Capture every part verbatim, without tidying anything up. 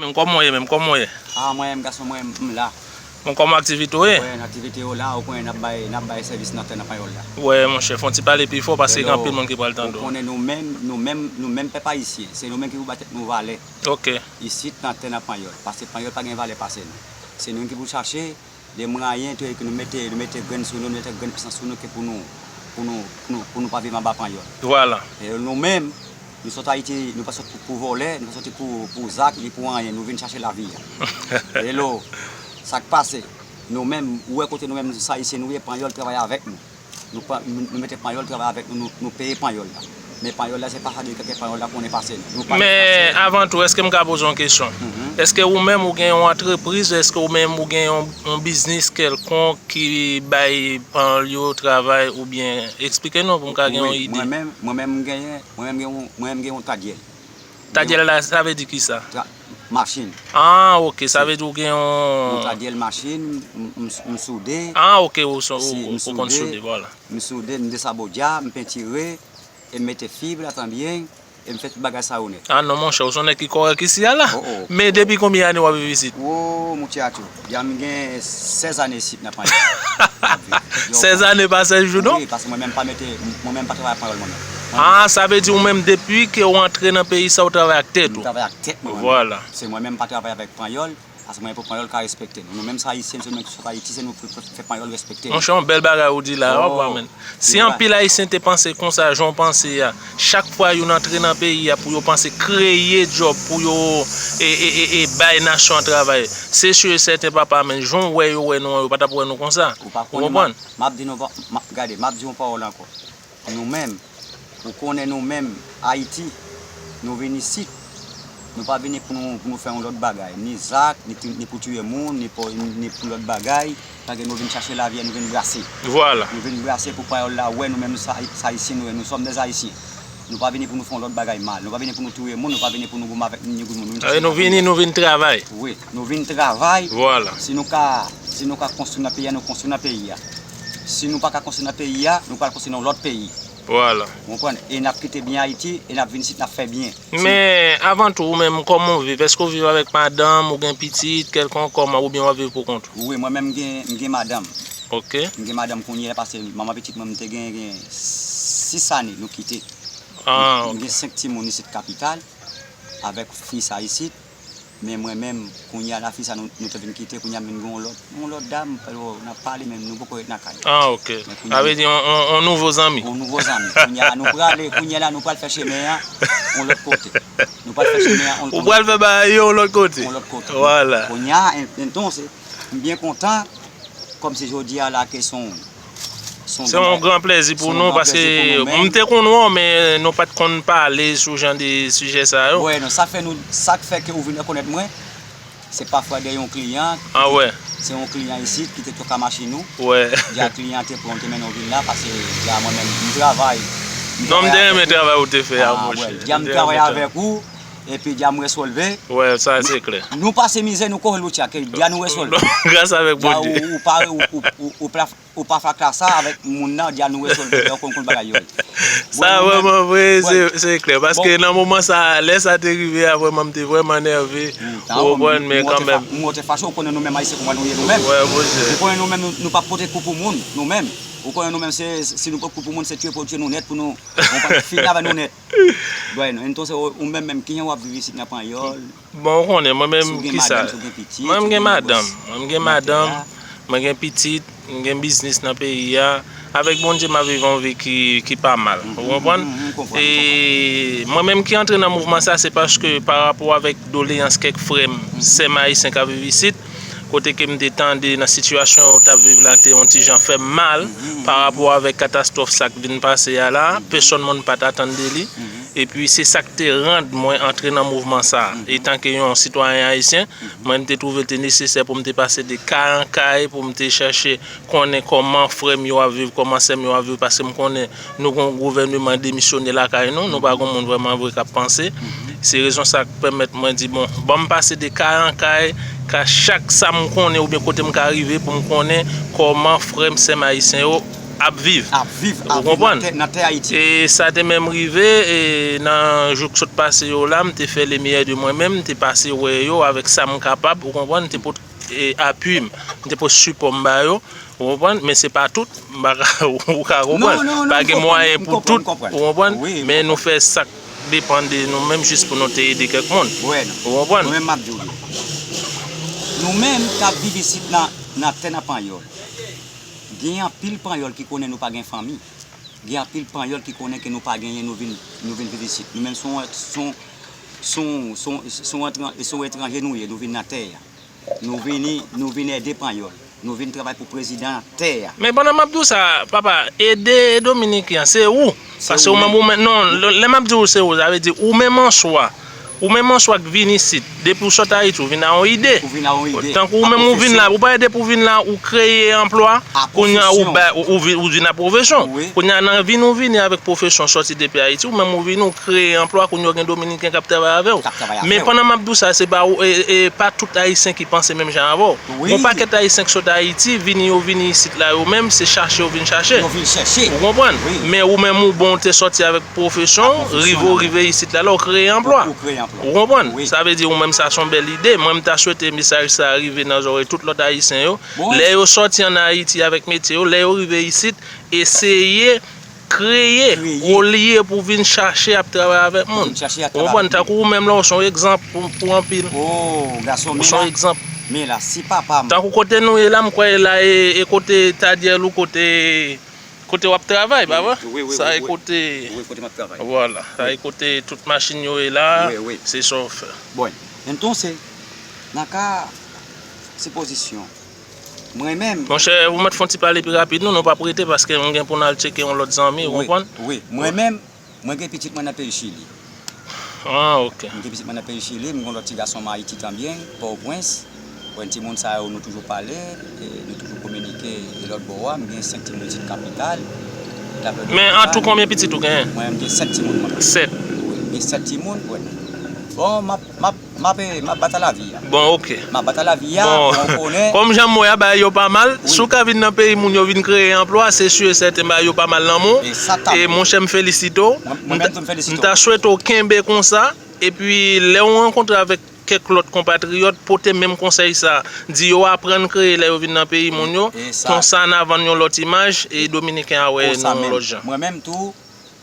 Menm kòman w ye, menm kòman w ye? Ah, mwen menm, gason mwen, m la. Bon, kòman aktivite w ye? Wè, nan aktivite yo la, ou konnen n ap bay, n ap bay sèvis nan tè nan Panyòl la. Wè, monchè, fè yon ti pale pi fò, paske gen anpil moun ki pral tande w. Ou konnen nou menm, nou menm, nou menm pèp ayisyen, se nou menm ki pou bay tèt nou valè. Ok. Isit nan tè nan Panyòl, paske Panyòl pa gen valè pase nou. Se nou menm ki pou chache de mwayen ke nou mete, nou mete grenn sou nou, nou mete grenn pisans sou nou ke pou nou, pou nou, pou nou, pou nou pa viv anba Panyòl. Vwala. E nou menm, nou sot Ayiti, nou pa sot pou, pou vòlè, nou pa soti pou, pou zak, ni pou anyen, nou vin chache lavi a. Hello, sa k pase? Nou menm, ou wè kote nou menm, sa Ayisyen nou ye, Panyòl travay avèk nou. Nou pa, nou, nou mete Panyòl travay avèk nou, nou, nou peye Panyòl la. Men Panyòl la, se pa sa de kèk Panyòl la konnen pase nou. Nou pa Men, avan tou, èske m ka poze yon kesyon? Mhm. Èske ou menm ou gen yon antrepriz, èske ou menm ou gen yon, yon biznis kèlkonk ki bay Panyòl yo travay oubyen eksplike nou pou m ka gen yon ide? Wi, mwen menm, mwen menm m genyen, mwen menm gen yon, mwen menm gen yon tadyèl. Tadyèl la, sa vle di kisa? Tra-, machin. Ah, ok, sa vle di ou gen yon... Yon tadyèl machin, m, m, m soude. Ah, ok, ou, ou, ou konn soude, vwala. M soude, m desabodya, m pentire, e m mete fib la tan byen, e m fè tout bagay sa yo nèt. Ah non, monchè, ou se yon nèg ki kòrèk isi a la. Oh, oh. Men depi konbyen ane w ap viv isit? Oh, muchacho, dja m gen sèz ane isit nan Panyòl. Sèz ane pa sèz jou, non? Wi, paske mwen menm pa mete, mwen menm pa travay ak Panyòl mwen menm. Ah, sa vle di ou menm depi ke w antre nan peyi sa, ou travay ak tèt ou? M travay ak tèt mwen menm. Vwala. Se mwen menm pa travay avèk Panyòl. Paske mwen, pou Panyòl ka respekte nou. Nou menm sa Ayisyen, se nou menm ki sot Ayiti, se nou pou fè Panyòl respekte nou. Monchè, yon bèl bagay ou di la, w ap wè, men. Si anpil Ayisyen te panse konsa, jan w panse a, chak fwa youn antre nan peyi a, pou yo panse kreye djòb, pou yo, e, e, e, e, bay nasyon an travay. Se si e sèten, papa, men, jan w wè yo wè nou an, yo pa t ap wè nou konsa. Ou konprann? M ap di nou, m ap, gade, m ap di yon pawòl ankò. Nou menm, ou konnen nou menm, Ayiti, nou vin isit, nou pa vini pou nou, pou nou fè yon lòt bagay, ni zak, ni, ni pou tiye moun, ni pou, ni pou lòt bagay, paske nou vin chache lavi a, nou vin brase. Vwala. Nou vin brase pou Panyòl la wè nou menm sa, sa Ayisyen nou ye, nous sommes des Haïtiens. Nou pa vini pou nou fè yon lòt bagay mal, nou pa vini pou nou touye moun, nou pa vini pou nou goumen avèk ni goumen moun. Nou vini, nou vin travay. Wi, nou vin travay. Vwala. Si nou ka, si nou ka konstwi nan peyi a, nou konstwi nan peyi a. Si nou pa ka konstwi nan peyi a, nou pral konstwi nan yon lòt peyi. Vwala. Ou konprann? E n ap kite byen Ayiti, e n ap vin isit, n ap fè byen. Men, avan tou, ou menm, kòman w viv? Èske w viv avèk madanm, ou gen pitit, kèlkonk, kòman, oubyen w ap viv pou kont ou? Wi, mwen menm, m gen, m gen madanm. Ok. M gen madanm kounye a, paske manman pitit mwen, m te gen, gen sis ane, nou kite. Ah, ok. M gen senk timoun isit kapital, avèk fi sa isit. Men mwen menm, kounye a la fi sa nou, nou te vin kite, kounye a m vin gen yon lòt, yon lòt dam, alò, n ap pale, men nou poko ret nan kay. Ah, ok. Sa vle di yon, yon, yon nouvo zanmi. Yon nouvo zanmi. Kounye a, nou prale, kounye a la, nou pral fè chemen an yon lòt kote. Nou pral fè chemen an yon lòt kote. Ou pral fè bagay yo yon lòt kote. Yon lòt kote. Vwala. Kounye a, en-, entonse, m byen kontan, kòmsi jodi a la ke se yon, se yon gran plèzi pou nou, paske m te konn wè w, men nou pa t konn pale sou jan de sijè sa yo. Wè, non, sa fè nou, sa k fè ke ou vin rekonèt mwen, se pafwa de yon kliyan. Ah, wè. Se yon kliyan isit ki te toka machin ou. Wè. Dja kliyan te pran, te mennen w vin la, paske dja mwen menm, m travay. Non, m te renmen travay ou te fè a, monchè. Dja m travay avèk ou, epi dja m resolve. Wè, sa se klè. Nou pase mizè, nou kore loutya, ke dja nou resolve. Gras avèk Bondye. Dja ou, ou pa, ou, ou, ou, ou pa, ou pa fatra sa avèk moun nan, dja nou resolve, ou konn, konn bagay yo ye. Sa vrèman vre, se, se klè. Paske nan moman sa, lè sa te rive a, vrèman, m te vrèman nève. Ou konprann, men kanmenm. Mwen te fache, ou konnen nou menm Ayisyen kòman nou ye nou menm. Wè, monchè. Ou konnen nou menm, nou, nou p ap pote kou pou moun, nou menm. Ou konnen nou menm, se, si nou pot kou pou moun, se tiye pou tiye nou nèt pou nou, ou konprann, fini avè nou nèt. Bon, entonse, ou, ou menm, menm, kijan w ap viv isit nan Panyòl? Bon, ou konnen, mwen menm, kisa? Mwen, m gen madanm. Mwen, m gen madanm. Mwen gen pitit. M gen biznis nan peyi a. Avèk Bondye, m ap viv yon vi ki, ki pa mal. Ou konprann? E mwen menm ki antre nan mouvman sa, se paske pa rapò avèk doleyans kèk frè m, sè m ayisyen k ap viv isit, kote ke m te tande nan sitiyasyon yo t ap viv la te yon ti jan fè m mal pa rapò avèk katastwòf sa k vin pase a la, pèsonn moun pa t atann de li. Epi se sa k te rann mwen antre nan mouvman sa, etanke yon sitwayen ayisyen, mwen m te twouve l te nesesè pou m te pase de kay an kay, pou m te chèche konnen kòman frè m yo ap viv, kòman sè m yo ap viv, paske m konnen nou gon gouvèneman demisyone lakay nou, nou pa gon moun vrèman vre k ap panse. Se rezon sa k pèmèt mwen di, bon, ban m pase de kay an kay, ka chak sa m konnen oubyen kote m ka rive pou m konnen kòman frè m, sè m ayisyen yo ap viv. Ap viv, ap viv nan tè, nan tè Ayiti. E sa te menm rive, e nan jou k sot pase yo la, m te fè le meilleur de mwen menm, m te pase wè yo avèk sa m kapab, ou konprann, m te pote, e, apui m, m te pote sipò m ba yo, ou konprann, men se pa tout, m pa ka, ou ka konprann, pa gen mwayen pou tout, ou konprann, men nou fè sa k depann de nou menm jis pou nou te ede kèk moun, ou konprann. Mwen menm m ap di w, nou menm k ap viv isit nan, nan tè nan Panyòl, gen anpil Panyòl ki konnen nou pa gen fanmi. Gen anpil Panyòl ki konnen ke nou pa genyen, nou vin, nou vin viv isit. Nou menm se yon, se yon, se yon, se yon, se yon etran-, se yon etranje nou ye, nou vin nan tè a. Nou vini, nou vin ede Panyòl. Nou vin travay pou prezidan tè a. Men pandan m ap di w sa, papa, ede Dominiken an, se ou. Paske ou menm, ou menm, non, lè, lè m ap di w se ou, sa vle di ou menm an swa, ou menm an swa k vin isit, depi w sot Ayiti, ou vin a yon ide. Ou vin a yon ide. Tankou ou menm ou vin la, ou pa depi w vin la, ou kreye anplwa, kounye a ou ba, ou, ou vi-, ou vin a pwofesyon. Kounye a nan vin ou vini avèk pwofesyon sòti depi Ayiti, ou menm ou vini, ou kreye anplwa, kounye a ou gen Dominiken k ap travay avè w. Men pandan m ap di w sa, se pa ou, e, e, pa tout Ayisyen ki panse menm jan avè w. Gon pakèt Ayisyen k sot Ayiti, vini yo vini isit la yo menm, se chache yo vin chache. Yo vin chache. Ou konprann? Men ou menm ou bon, ou te sòti avèk pwofesyon, rive ou rive isit la, la ou kreye anplwa. Ou, ou kreye anplwa. Ou konprann? Sa vle di ou menm sa se yon bèl ide. Mwen m ta swete mesaj sa rive nan zòrèy tout lòt Ayisyen yo. Lè yo sòti ann Ayiti avèk metye yo, lè yo rive isit, eseye kreye, olye pou vin chache ap travay avèk moun. Ou konprann? Tankou ou menm la, ou se yon egzanp pou, pou anpil. Ou se yon egzanp. Tankou kote nou ye la, m kwè la e, e kote Tadyèl ou kote, kote w ap travay, pa vre? Sa e kote, vwala, sa e kote tout machin yo ye la, se sa w fè. Bon, entonse, nan ka sipozisyon, mwen menm. Monchè, ou mèt fè yon ti pale pi rapid, non, nou p ap rete paske nou gen pou n al tcheke yon lòt zanmi, ou konprann? Wi, mwen menm, mwen gen pitit mwen nan peyi Chili. Ah, ok. Mwen gen pitit mwen nan peyi Chili, mwen gen yon lòt ti gason m Ayiti tanbyen, Pòtoprens. Bon, timoun sa yo, nou toujou pale, e nou toujou kominike, e lòt bò a, mwen gen senk timoun isit kapital. Men an tou, konbyen pitit ou genyen? Mwen, mwen gen sèt timoun, mwen. Sèt. Wi, mwen gen sèt timoun, wi. Bon, m ap, m ap M ap, m ap batay lavi a. Bon, ok. M ap batay lavi a, bon, ou konnen. Kòm jan m wè a, bagay yo pa mal. Si w ka vin nan peyi moun yo vin kreye anplwa, se si e sèten bagay yo pa mal nan men w. E monchè, m felisite w. Mwen, mwen menm tou, m felisite w. M ta swete w kenbe konsa. Epi, lè w rankontre avèk kèk lòt konpatriyòt, pote menm konsèy sa. Di yo aprann kreye lè yo vin nan peyi moun yo. Konsa, n a vann yon lòt imaj e Dominiken a wè nou yon lòt jan. Mwen menm tou,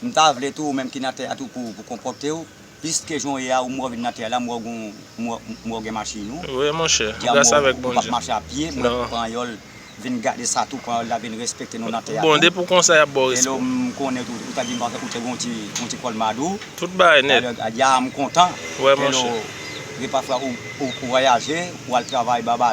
m ta vle tou, ou menm ki nan tè a tou, pou, pou konpòte w. Piske jan w ye a, ou m wè w vin nan tè a la, m wè w gon, m wè, m wè w gen machin ou. Wi, monchè, gras avèk Bondye. Ou p ap mache a pye, m wè Panyòl vin gade sa tou, Panyòl la vin respekte nou nan tè a tou. Bon, depi w konsa, y ap ba w respè. Hello, m konnen tou, ou ta di m ou te gon ti, gon ti kòlmad ou. Tout bagay nèt. Talè, a, ya, m kontan. Wi, monchè. Hello, gen pafwa ou, ou, ou vwayaje, ou al travay, baba,